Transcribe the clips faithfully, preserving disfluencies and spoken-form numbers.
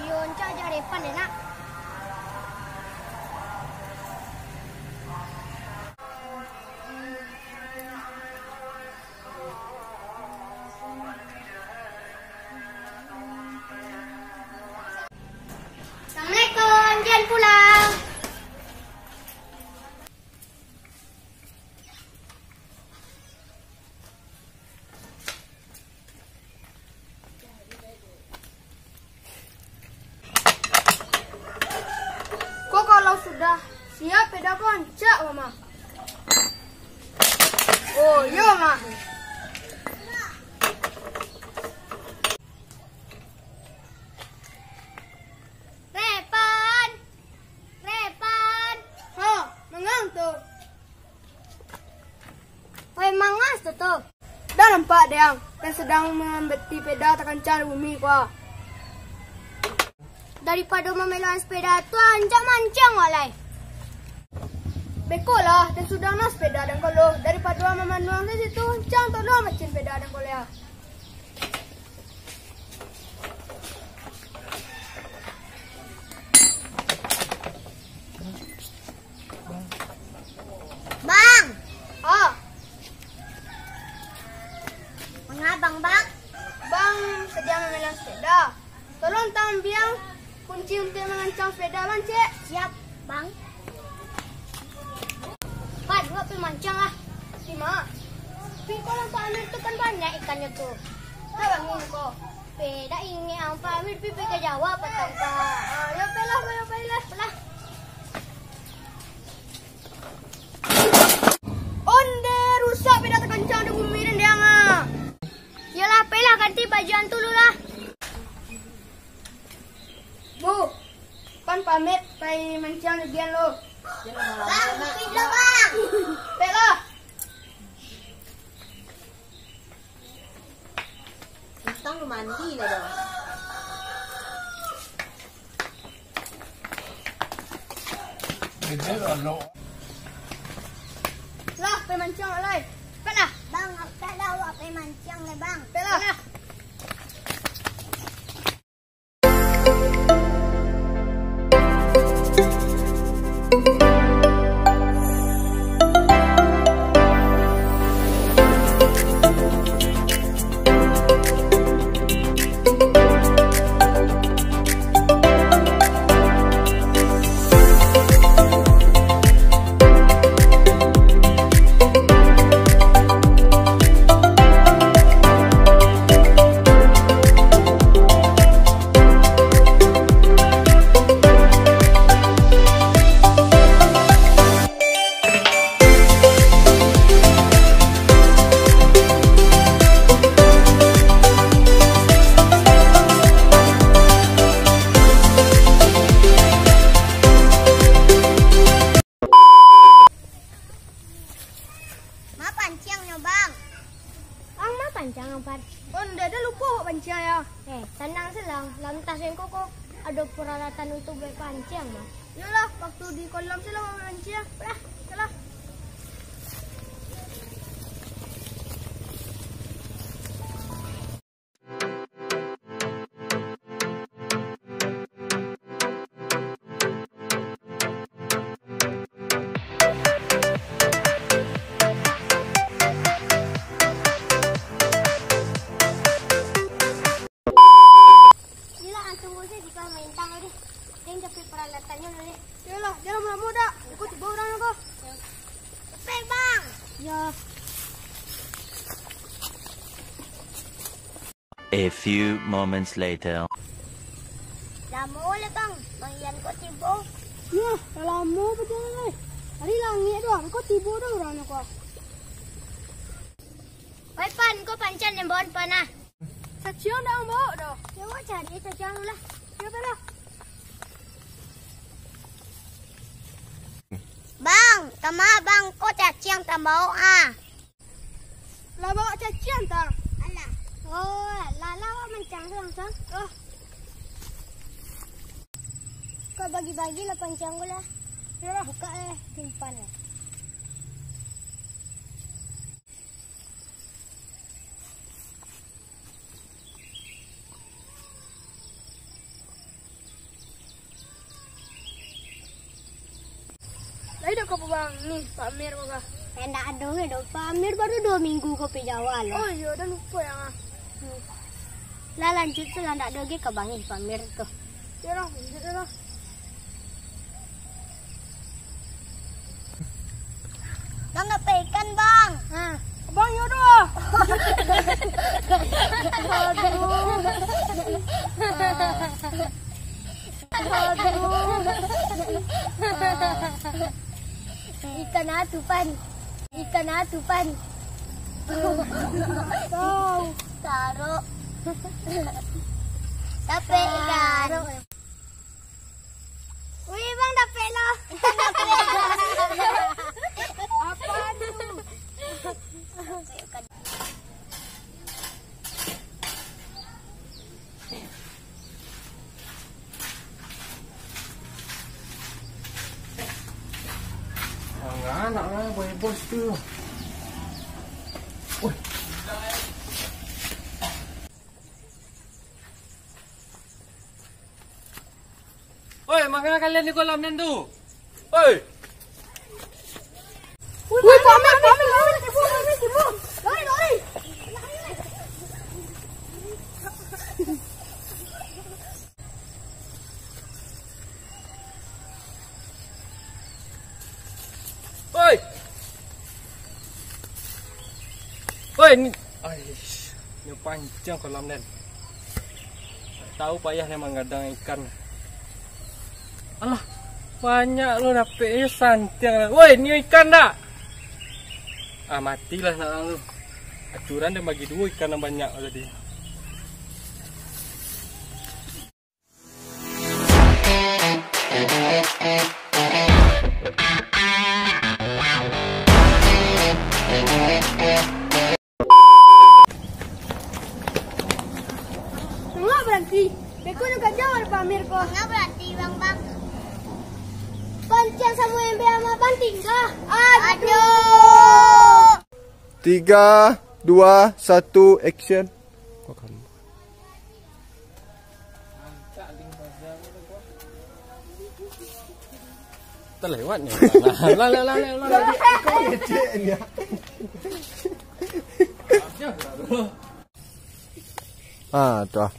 Yo, ancak aja depan deh, nak. Assalamualaikum, jan pulang. Ko kalau sudah siap, peda ko ancak, Mama. Oh, iyo, Ma. Repan! Repan! Ha, mangang tu. Oi, mangas tu tu. Dah nampak, Dang, den sadang mambeti peda takancang di bumi ko. Daripado mameloan sepeda tu, ancak mancang wak lai. Beko lah, den sudah nah sepeda den ko lo. Daripado mamanuang di situ, ancang tolong macin peda den ko lai. Bang! Oh. Manga Abang, Bang? Bang sadang mamameloan sepeda. Tolong ambiak kunci untuak mangancang sepeda, Bang, cek. Siap, Bang. Pan, wak pai mancang lah. Di ma? Di kolam Pak Amir tu kan banyak ikannyo tu. Dah bangun ko. Pe, dak ingek ang Pak Amir pi, pi ka Jawa patang, Pak. Ah, yo, pai lah, pai lah, pai lah. Lah. Onde, rusak peda takancang di bumi den, Dang, ah. Yolah, pailah ganti baju ang dulu lah. Bu, pan pamit pai mancang di gian lo. Bang, pailah, Bang. Pailah. Bintang lu mandi lah dah. Lah, pai mancang lai. Pailah. Bang, awak tak ada awak pai mancang lai, Bang. Pailah. Pailah. Ma panciangnyo, Bang? Ang ma panciang, Ampar? Oh, ndak ado, lupo awak panciang, yo. Eh, tanang se lah, lah antah sengko ko ado paralatan untuak buek panciang, mah. Yolah, wakatu di kolam se lah awak panciang. Lah, lah. Iyolah, ang tunggu se di pamarintah ko deh. Den capek paralatannyo dulu deh. Iyolah, jan lamo-lamo dak. Iko tibo urang ko. Capek, Bang. Yo. A few moments later. Lamo lai, Bang. Bang Ian ko tibo? Yah, lah lamo bajalan lai. Ari langik tu, ko tibo dah urangnyo ko. Oi, Pan, ko panciang den bao, Pan, ah. Caciang dak ang bao doh. Yo, awak cari caciang dulu lah. Yo, pai lah. Bang, tama Bang, ko caciang tang bao, ah. Lah bao caciang tang? Alah. Oh, lah, lah, awak manciang tu langsuang. Oh. Ko bagi-bagi lah panciang ko lah. Yolah. Buka, eh, simpan, eh. Ai, dak ka Bang ni, Pak Amir ko ka? Eh, ndak ado ge doh, Pak Amir baru duo minggu ko pai Jawa lo. Oh iyo, dah lupo ya, ah. Hmm. Lah, lanjuik tu lah, ndak ado ge ka Bang ni, Pak Amir ko. Yo lah, lanjuik lah. Bang, dapek ikan, Bang. Ha. Bang, yo doh. Aduh. Aduh. Ikan atupan. Ikan atupan. Tahu. Tarok. Dapek ikan. Wih, Bang, dapek lo. Ikan dapek. Apa tu? Anak lah, boy bos tu. Wih. Oi, manga kalian di kolam nan tu? Oi! Wih, pamer, pamer, pamer, tipu, pamer, tipu. Lari, lari. Oi! Oi, ni, aish, nyo pancing kolam den. Tahu payah nyo manggadang ikan. Alah, banyak lo dapek, eh, santiang lah. Woi, nio ikan dak? Ah, matilah nak tu. Acuran den bagi duo ikan nan banyak tadi. Manga baranti? Beko nyo ka jauah pamer ko. Manga baranti, Bang, Bang? Pancing samo ember ama banting kah? Aduh. Tiga, dua, satu, action. Kok kamu? Terlewatnya. Lah, lah, lah, lah, lah, lah. Kau ngecek ni. Ah, tu ah.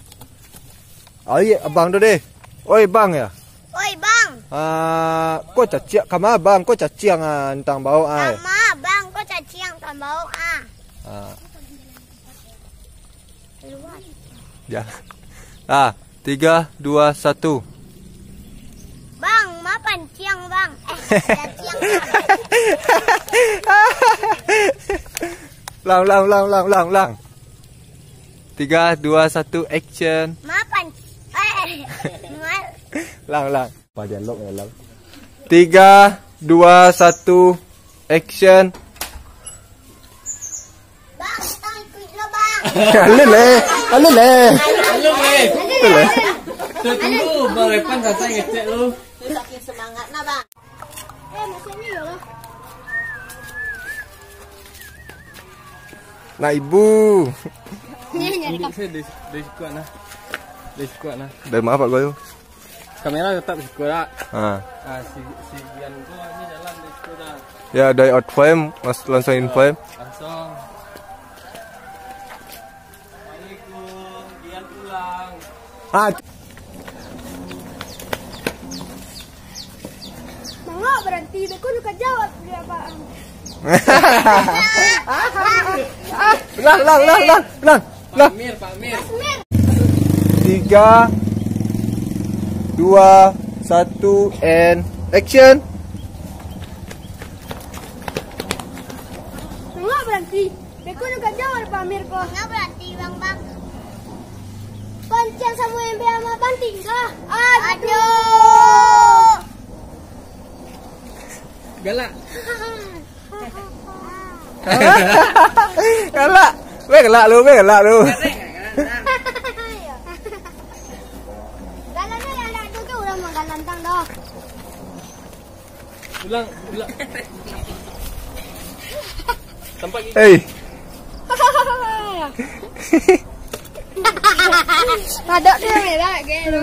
Oi, abang tu deh. Oi, bang ya? Oi, bang. Ah, ko caciak kama, bang? Ko caciang, ah, antang bawok, ah. Kama, bang, ko caciang antang bawok, ah. Ah. Keluar. Ya. Ah, tiga, dua, satu. Bang, ma panciang, Bang? Eh, caciang, Bang. Ulang, ulang, ulang, ulang, ulang, ulang. Tiga, dua, satu, action. Ma panc-, eh, ma- Ulang, ulang. Apa dialog ya, ulang. Tiga, dua, satu, action. Bang, tang ikuik lo, Bang. Alun leh, alun leh. Alun leh. Alun leh. Tuh, tunggu, Bang Repan sansai ngecek lu. Saking semangatnya, Bang. Eh, maksudnya ya lah. Nak ibu. Ni nyari. Duduk saya dari, dari sikuat nah. Dari sikuat nah. Dari mana, Pak Goyo? Kamera tetap siku dak? Ha. Ah, si, si Gian tu ni jalan di siku dah. Ya, dari out frame, mas-, langsung in frame. Langsung. Assalamualaikum, Gian pulang. Ah. Manga baranti, beko nyo ka jauah dia, Bang. Ulang, ulang, ulang, ulang, ulang. Lah. Pak Amir, Pak Amir. Tiga, dua, satu, and action. Manga baranti? Beko nyo ka jauah Pak Amir ko. Manga baranti, Bang, Bang? Panciang samo ember ama banting kah? Aduh. Aduh. Galak. Galak. Weh, galak lu, weh, galak lu. Galaknyo lah, dak ado ke urang manggalantang doh. Ulang, ulang. Tampak gigi. Hei. Padok tu yang merah, gelo.